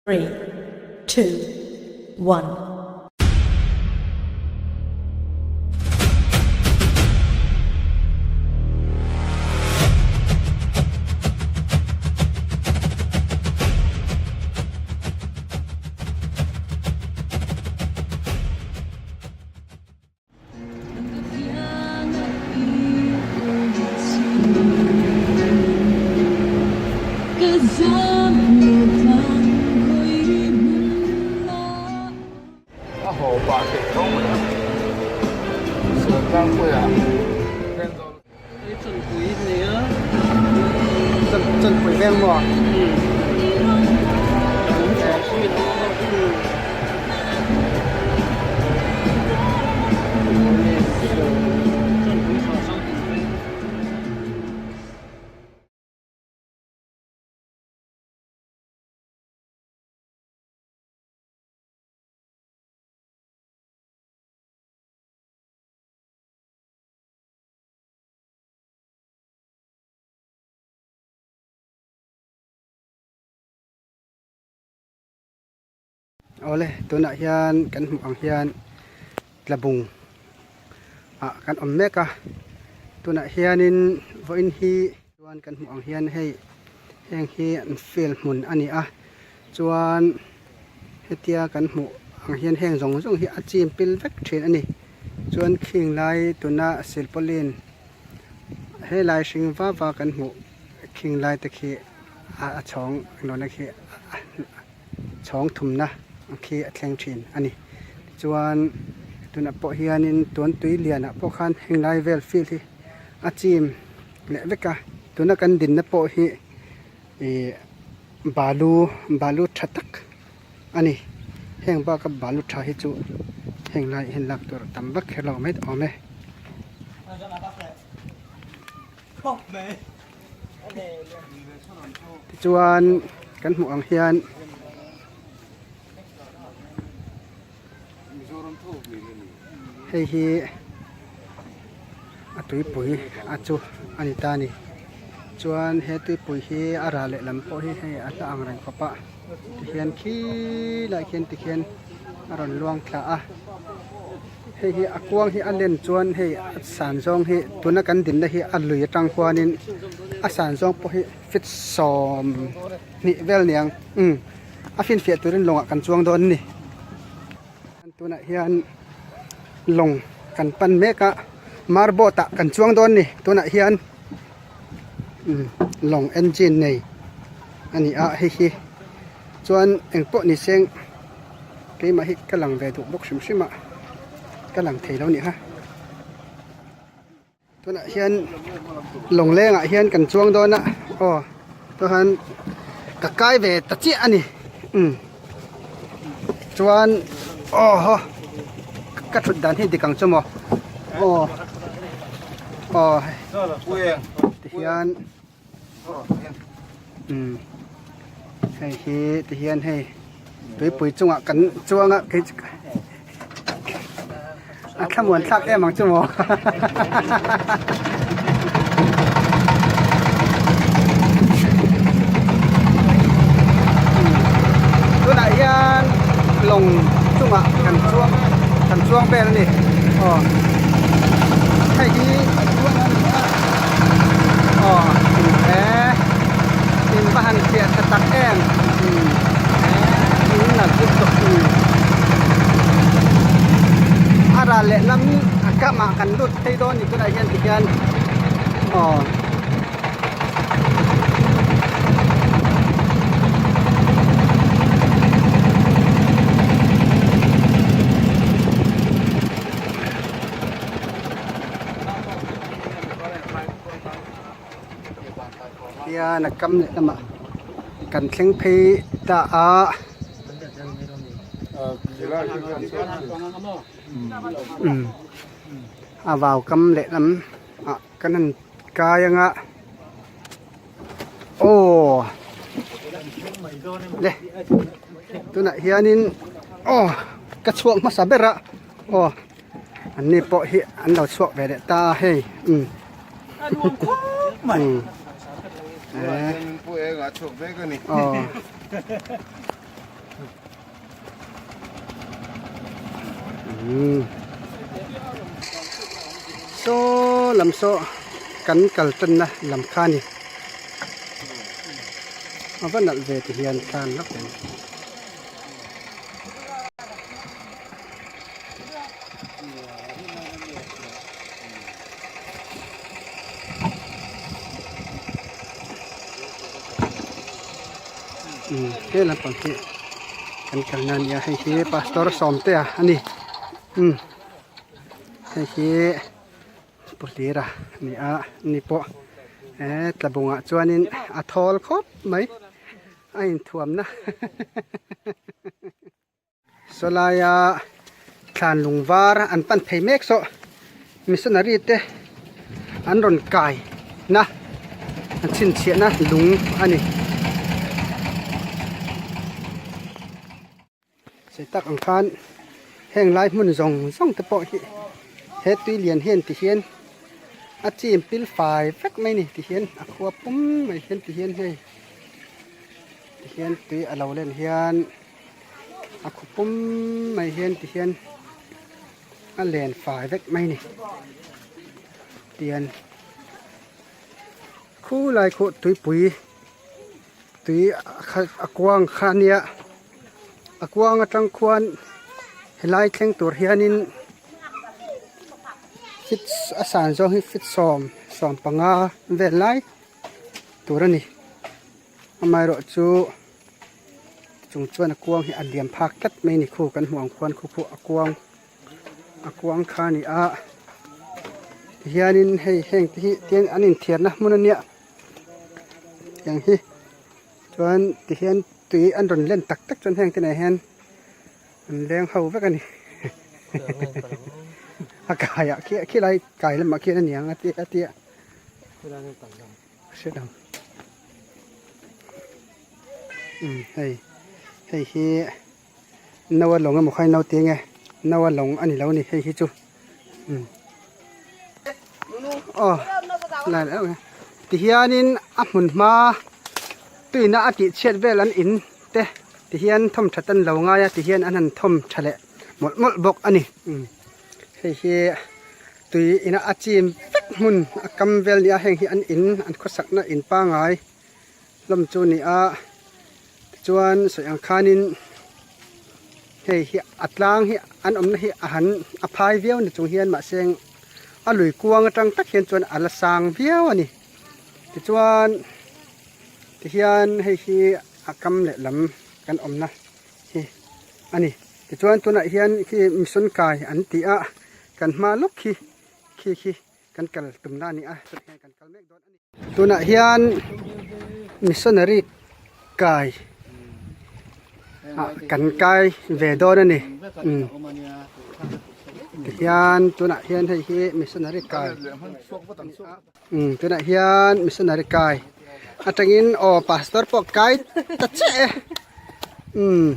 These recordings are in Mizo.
3, 2, 1. A haw pah theih tho mai a, Sawrtlangpuia Thenzawl. Hei chawnpui a ni a. Chawnpui veng maw? Awle tunah hian kan hmuh ang hian tlabung ah kan awm mek a tunah hianin vawiin hi chuan kan hmuh ang hian hei heng hi an field hmun a ni a chuan hetia kan hmuh ang hian heng zawng zawng hi a chim pil vek thin a ni chuan khing lai tuna silpauline helai hring va va kan hmuh khing lai te khi a chhawng englo khi chhawng thumna ang khi a thleng thin a ni tichuan tunah pawh hianin tuan tui lianah pawh khan heng lai vel field hi a chim leh vek a tuna kan dinna pawh hi ih balu balu tha tak a ni heng baka balu tha hi chu heng laiah hian lak tur a tam vak kher lo mai awm e. Tichuan kan hmuh ang hian hei hi a tuipui a chu a ni ta a ni chuan he tuipui hi a ral leh lam pawh hi hei a hla ang reng khawp a tihian khilaiah khian tikhian a rawn luang thla a. Hei hi a kuang hi a len chuan hei a san zawng hi tuna kan dinna hi a lui atang huanin a san zawng pawh hi feet 20 vel niang umm a finfiah turin lawngah kan chuang dawn a ni tunah hian lawng kan pan mek a marboat ah kan chuang dawn a ni tunah hian umm lawng engine nei a ni a hei hi chuan engpawh ni seng. Keimah hi ka lang ve duh bawk hrim hrim a, ka lang thei lo nih kha. Tunah hian lawnglengah hian kan chuang dawn a, aw chuan ka kai ve ta chiah a ni umm chuan aw haw ka thut dan hi dik ang chu maw aw aw tihian. Umm hei hi ti hian hei tuipui chungah kan chuang a kei chu a thlamuan thlak em ang chu maw tunah hian lawng chungah kan chuang kan chuang vel a ni aw hei hi Aw he in va han fiah tha tak em in nalh lutuk a ral leh lam a kam ah kan lut phei dawn ni tunah hian tikhian aw. Hian a kam leh lamah kan thleng phei ta a. Umm a vau kam leh lam ah kan han kai ang a aw le tunah hianin aw ka chhuak hmasa ber a aw. An ni pawh hi an lo chhuak ve leh ta a hei umm umm aw. Umm saw lam saw kan kal tanna lam kha a ni a va nalh ve ti hian thlan lawk ang. Umm he lampang hi kan kalna a nia hei hi pastor sawmtea a ni umm hei hi pu hlira a ni a ni pawh eh tlabungah chuanin a thawl khawp mai a inthuamna. Sawlaia thlan lung var an pan phei mek saw missionary te an rawn kai na an chhinchhiah na lung a ni. Sei tak ang khan heng lai hmun zawng zawng te pawh hi he tui lian hian ti hian a chim pil fai vek mai a ni ti hian a khua pum mai hian ti hian hei ti hian tui a lo len hian. A khaw pum mai hian ti hian a len fai vek mai a ni tian khulai khuh tuipui tui a kuang kha a nia a kuang atang khuan helai thleng tur hianin feet a san zawng hi feet sawm sawm panga vel lai tur a ni amaherawh chu. Chung chuan a kuang hi a liam phak tlat mai a ni khu kan hmuh ang khuan khu khu a kuang a kuang kha a ni a tihianin hei heng te hi tian an inthiarna hmun a nia tiang hi chuan tihian tui an rawn len tak tak chuan heng te nen hian an leng ho vek a ni a kaiah khi khilai kai lamah khian a ni ang a ti a tia hre lo umm hei hei hi no a lawng emaw kha no tih nge no a lawng a ni lo a ni hei hi chu umm aw lai leh ang e tihianin a hmun hma tuina a tih chhiat vel an in te tihian thawm that an lo ngai a tihian an han thawm tha leh mawlh mawlh bawk a ni umm. Hei hi tui ina a chim vek hmun a kam vel nia heng hi an in an khawsakna in pangai hlawm chu a ni a tichuan sawi ang khanin hei hi a tlang hi an awmna hi a han a phai viau ni chung hian mahse a lui kuang atang tak hian chuan a la sang viau a ni tichuan tihian hei hi a kam lehlam kan awmna hi a ni. Tichuan tunah hian khi mission kai an ti a, kan hma lawk khi khi khi kan kal tumna a ni a, chutah hian kan kal mek dawn a ni. Tunah hian missionary kai ah kan kai ve dawn a ni. Umm tihian tunah hian hei hi missionary kai a ni a. Umm tunah hian missionary kai atangin aw pastor pawh kai ta chiah e umm.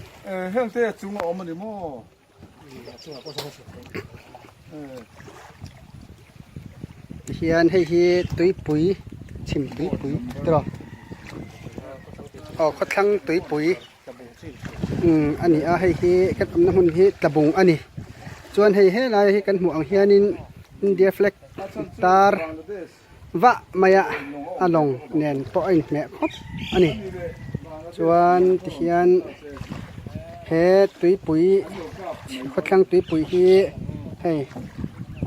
Heng te chung a awm a ni maw? Tihian hei hi tuipui chhim tuipui tiraw aw khawthlang tuipui umm a ni a hei hi kan awmna hmun hi tlabung a ni chuan hei helai hi kan hmuh ang hianin India flag tar vah mai a a lawng nen pawh a inhmeh khawp a ni chuan tihian he tuipui khawthlang tuipui hi hei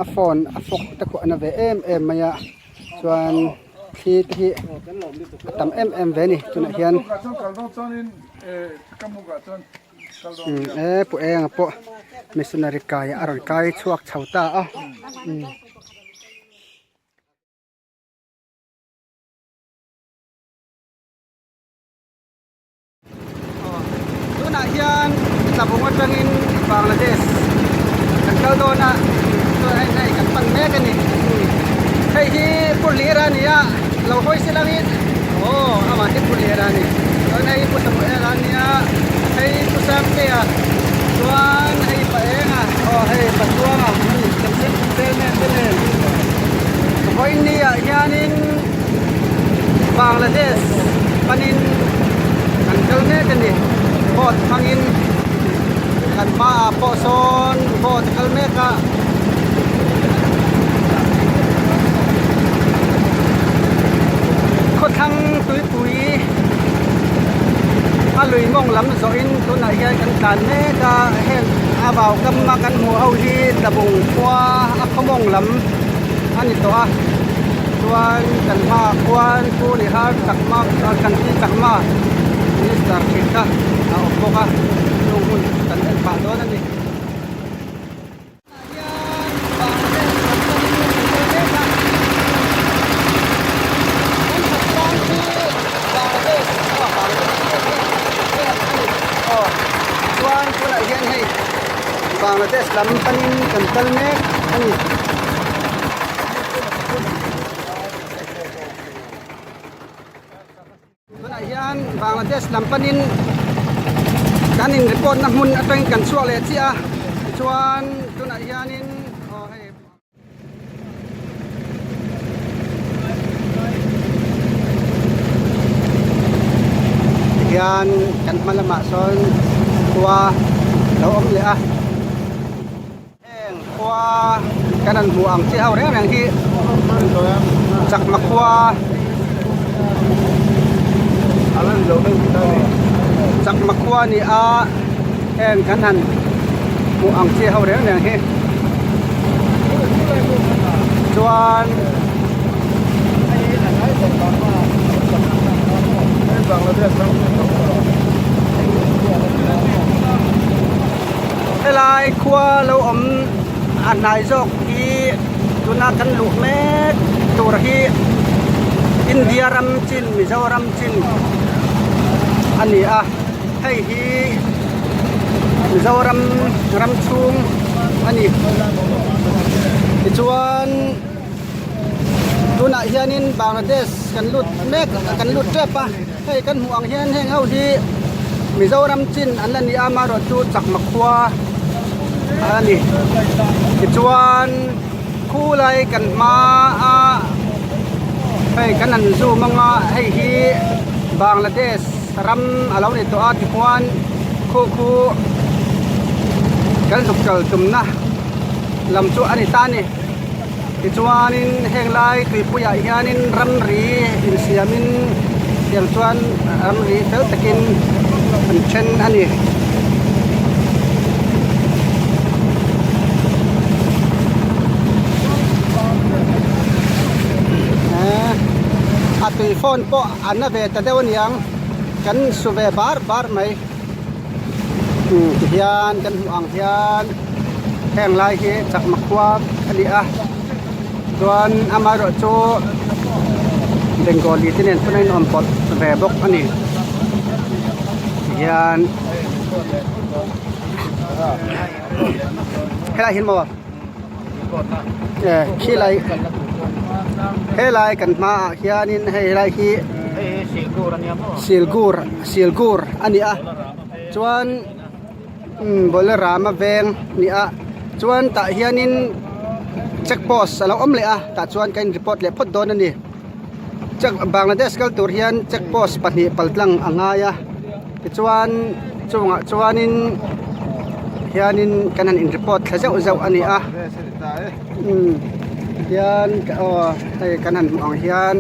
a phone a fawk te khuah na ve em em mai a chuan thli te hi a tam em em ve a ni tunah hian. Umm e pu enga pawh missionary kai a rawn kai chhuak chho ta a umm. Tunah hian Tlabung atangin Bangladesh kan kal dawn a chuan hei hei kan pan mek a ni hei hi Pu Hlira a ni a lo hawi se langin aw amah hi Pu Hlira a ni chuan hei Pu Samuel a nia hei Pu Sangtea chuan hei Pa Enga aw hei Pa Tluanga a ni chairman te nen vawiin ah hianin Bangladesh panin an kal mek a ni boat hmangin. Kan hmaah pawh sawn boat a kal mek a. Khawthlang tuipui a lui mawng lam zawhin tunah hian kan tlan mek a, heng a vau kam a kan hmuh ho hi Tlabung khua a khaw mawng lam a ni tawh a, chuan kan hmaah khuan Pu Nihar Chakma Kanti Chakma Minister thin kha a awm bawk a, chung hun kan en phah dawn a ni. Chuan tunah hian hei Bangladesh lam panin kan kal mek a ni. Tunah hian Bangladesh lam panin kan in report na hmun atangin kan chhuak leh chiah a, tichuan tunah hianin aw hei. Tihian kan hma lamah sawn khua lo awm leh a. Heng khua kan han hmuh ang chi ho reng reng hi chakma khua chakma khua a ni a heng kan han hmuh ang chi ho reng reng hi chuan Helai khua lo awm a hnai zawk hi tuna kan luh mek tur hi India ram chin Mizoram chin a ni a hei hi Mizoram ram chhung a ni tichuan tunah hianin Bangladesh kan lut mek kan lut tep a. Hei kan hmuh ang hian heng ho hi Mizoram chin an la ni a amaherawh chu chakma khua a ni tichuan khulai kan hma a hei kan han zoom anga hei hi Bangladesh ram a lo ni tawh a tichuan khu khu kan zuk kal tumna lam chu a ni ta a ni. Tichuanin heng lai tuipuiah hianin ramri insiamin tiang chuan ramri fel takin an then a ni. A tui fawn pawh a na ve ta deuh aniang kan su ve bar bar mai. Tihian kan hmuh ang hian heng lai hi chakma khua a ni a chuan amaherawh chu Bengali te nen pawn a inawm pawlh ve bawk a ni tihian helai hi maw khilai helai kan hmaah hianin hei lai hi Silgur Silgur a ni a chuan umm Bawlrama veng a ni a chuan tah hianin check post a lo awm leh a tah chuan ka in report leh phawt dawn a ni check Bangladesh kal tur hian check post pahnih pal tlang a ngai a tichuan chungah chuanin hianin kan han in report thla zeuh zeuh a ni a umm hian aw hei kan han hmuh ang hian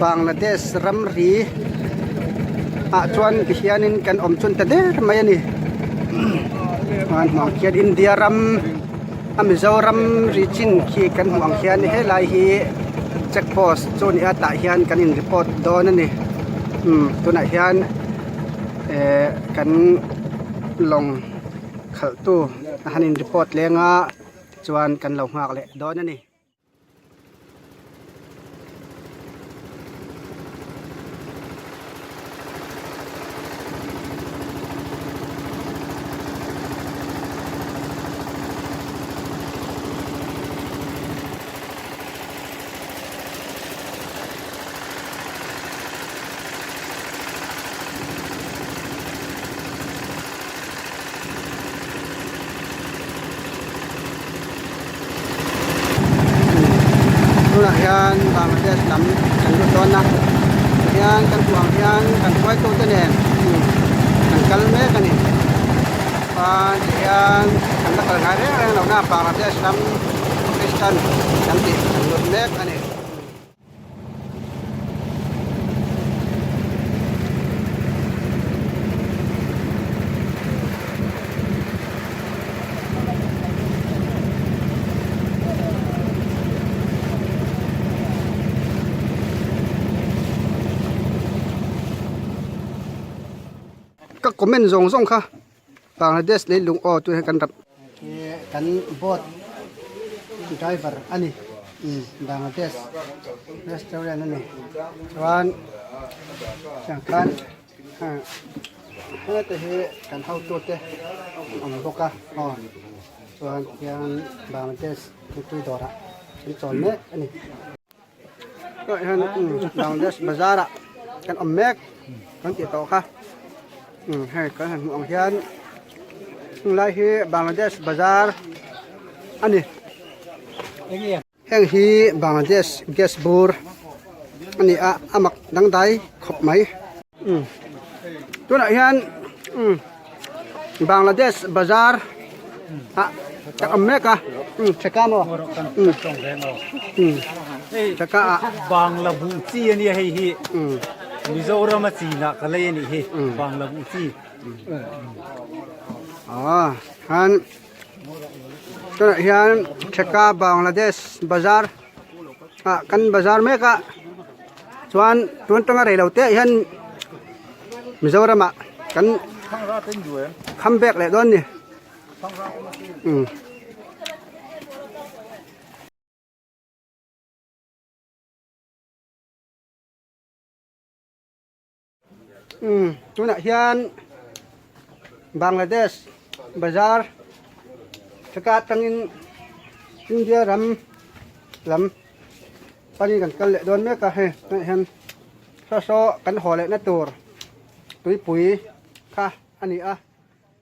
Bangladesh ramri ah chuan ti hianin kan awm chun ta der mai a ni kan hmuh ang khian India ram a Mizoram ri chin khi kan hmuh ang khian helai hi check post chu a ni a tah hian kan in report dawn a ni umm tunah hian eh kan lawng khalh tu a han in report leng a tichuan kan lo nghak leh dawn a ni. Tunah hian Bangladesh lam kan lut dawn a tihian kan hmuh ang hian kan hruaitute nen kan kal mek a ni. hian kan la kal ngai reng reng lo na Bangladesh ram Pakistan kan tih kan lut mek a ni. Ka comment zawng zawng kha Bangladesh lei lung aw tun hian kan rap kan boat driver a ni Bangladesh restaurant a ni chuan tiang khan hete hi kan hotute an awm bawk a aw chuan hian Bangladesh thingpui dawrah an chawl mek a ni. Tunah hian Bangladesh bazar ah kan awm mek kan tih tawh kha hei kan han hmuh ang hian heng lai hi Bangladesh bazar a ni heng hi Bangladesh gas bur a ni a a mak dangdai khawp mai tunah hian Bangladesh bazar ah ka awm mek a theka maw theka ah Bangla buh chi a nia hei hi Mizoram a chinah ka lei a nih hi Bangla buh chi ah han tunah hian theka Bangladesh bazar ah kan bazar mek a chuan tun atanga rei lo te ah hian Mizoram ah kan kham bek leh dawn a ni umm. Umm tunah hian Bangladesh bazar thaka atangin India ram lam panin kan kal leh dawn mek a hei tunah hian saw saw kan haw lehna tur tuipui kha a ni a.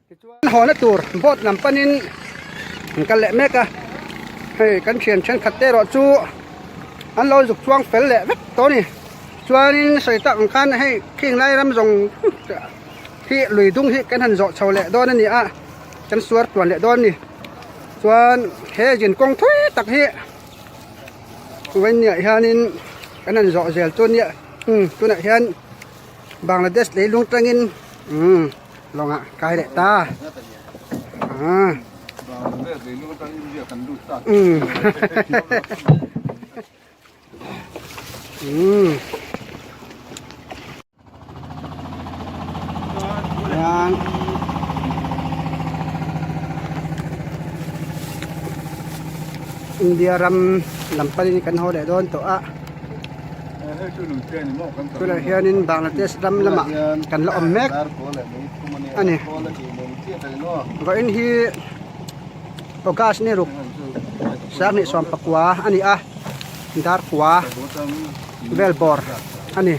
Tichuan hawna tur boat lam panin an kal leh mek a, hei kan thian thenkhat te erawh chu an lo zuk chuang fel leh vek tawh a ni. Chuanin sawi tak ang khan hei khing lai ram zawng hi lui dung hi kan han zawh chho leh dawn a ni a, kan suar tuan leh dawn a ni. Chuan he zin kawng thui tak hi vawinia hianin kan han zawh zel chu a nia, tunah hian Bangladesh leilung tangin umm. Lawngah kai leh ta. Ah. Um. Um. Ayan. India ram lam panin kan haw leh dawn tawh a. Tunah hianin Bangladesh ram lamah kan la awm mek a ni. Vawiin hi August ni ruk sanghnih sawm pakua a ni a, dar kua vel bawr a ni.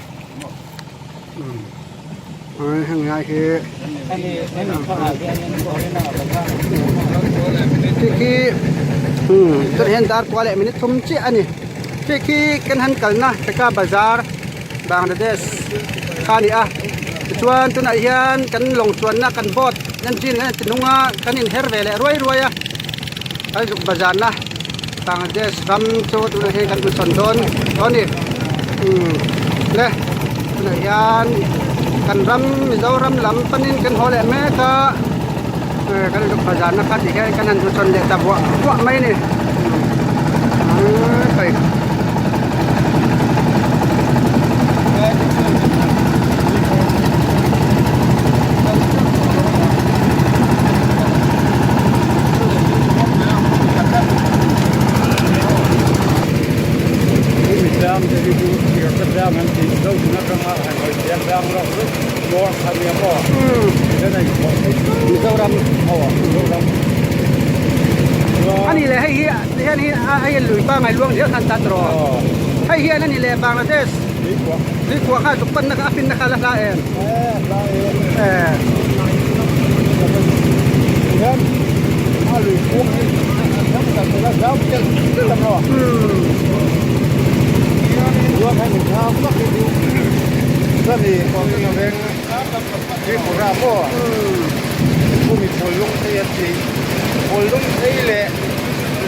Heng lai hi khi khi tunah hian dar kua leh minute thum chiah a ni khi khi kan han kalna Dhaka bazar Bangladesh kha a ni a tichuan tunah hian kan lawng chuanna kan boat engine a ti nung a kan inher ve leh ruai ruai a kan zuk bazar na Bangladesh ram chu tunah hian kan hmuchhawn dawn dawn a ni le tunah hian kan ram Mizoram lam panin kan haw leh mek a kan zuk bazar na kha tih hian kan han hmuchhawn leh ta buah buah mai a ni. Mizoram ani leh hei hi hian hi a hei lui pangai luang zel khan ta tawh hei hian ani leh Bangladesh tuikhuah kha zuk panna kha a finna kha la hla em Bawllung phei an ti. Bawllung phei leh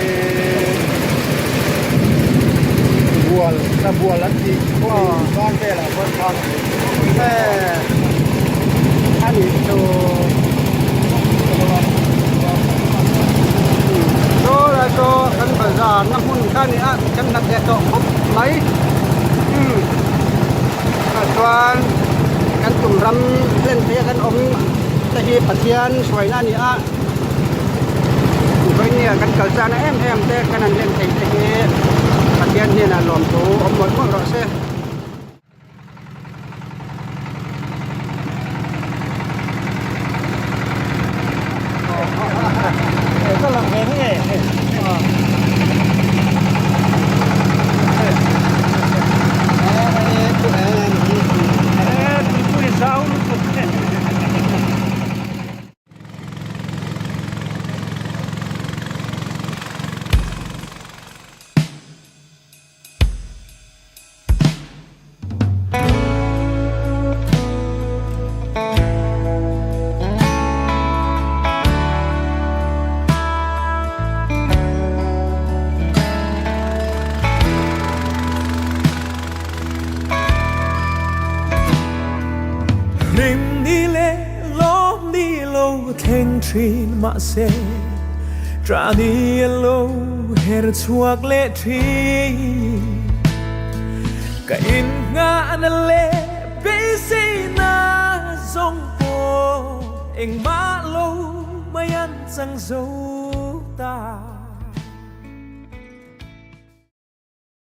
ihh bual ta bual an tih pawh hi kar velah khuan khan a nei. A nih chu. Saw lai saw kan bazar na hmun kha a ni a kan hlat leh tawh khawp mai. Tah chuan kan tum ram hlen phei a kan awm te hi Pathian hruaina a ni a. Vawinia kan kal chakna em em te kan han hlen thei te hi Pathian hnenah lawmthu awm mawlh mawlh rawh se. Hlim ni leh lawm ni lo thleng thin mahse Tra ni a lo her chhuak leh thin. Ka innghahna leh beiseina zawng pawh engmah lo mai an chang zo ta.